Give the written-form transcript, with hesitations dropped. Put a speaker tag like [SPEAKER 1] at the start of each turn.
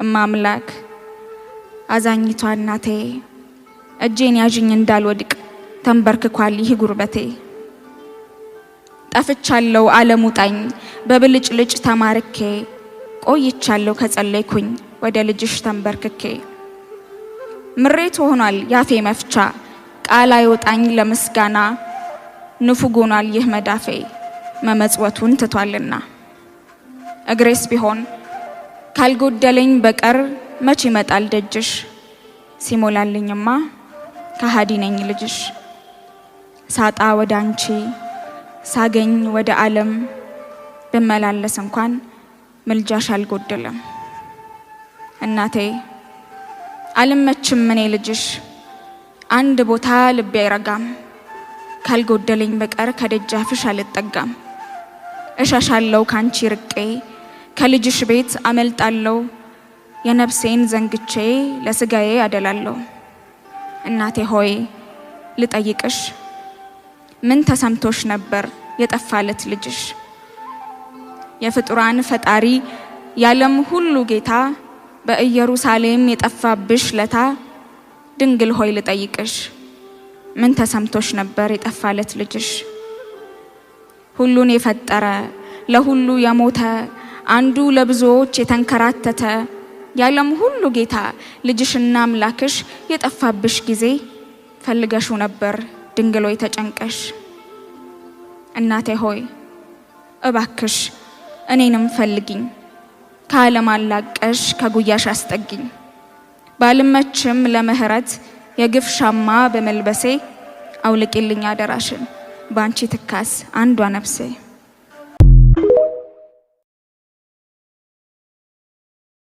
[SPEAKER 1] እማምላክ አዛኝቷ እናቴ፣ እጄን ያዥኝ እንዳልወድቅ ተንበርክኳል ይህ ጉርበቴ። ጠፍቻለሁ ዓለም ውጣኝ በብልጭልጭ ተማርኬ፣ ቆይቻለሁ ከጸለይኩኝ ወደ ልጅሽ ተንበርክኬ። ምሬት ሆኗል ያፌ መፍቻ፣ ቃል አይወጣኝ ለምስጋና፣ ንፉግ ሆኗል ይህ መዳፌ መመጽወቱን ትቷልና። እግሬስ ቢሆን ካልጎደለኝ በቀር መች ይመጣል ደጅሽ፣ ሲሞላልኝማ ከሃዲ ነኝ ልጅሽ። ሳጣ ወደ አንቺ ሳገኝ ወደ ዓለም፣ ብመላለስ እንኳን ምልጃሽ አልጎደለም። እናቴ አልመችም እኔ ልጅሽ፣ አንድ ቦታ ልቤ አይረጋም፣ ካልጎደለኝ በቀር ከደጃፍሽ አልጠጋም። እሸሻለሁ ካንቺ ርቄ፣ ከልጅሽ ቤት አመልጣለሁ፣ የነፍሴን ዘንግቼ ለስጋዬ አደላለሁ። እናቴ ሆይ ልጠይቅሽ፣ ምን ተሰምቶሽ ነበር የጠፋለት ልጅሽ? የፍጡራን ፈጣሪ የዓለም ሁሉ ጌታ በኢየሩሳሌም የጠፋብሽ ለታ፣ ድንግል ሆይ ልጠይቅሽ፣ ምን ተሰምቶሽ ነበር የጠፋለት ልጅሽ? ሁሉን የፈጠረ፣ ለሁሉ የሞተ፣ አንዱ ለብዙዎች የተንከራተተ የዓለም ሁሉ ጌታ ልጅሽና አምላክሽ የጠፋብሽ ጊዜ ፈልገሽው ነበር ድንግል ሆይ ተጨንቀሽ። እናቴ ሆይ እባክሽ እኔንም ፈልጊኝ፣ ከዓለም አላቀሽ ከጉያሽ አስጠጊኝ። ባልመችም ለምህረት የግፍ ሻማ በመልበሴ፣ አውልቂልኝ አደራሽን ባንቺ ትካስ አንዷ ነፍሴ።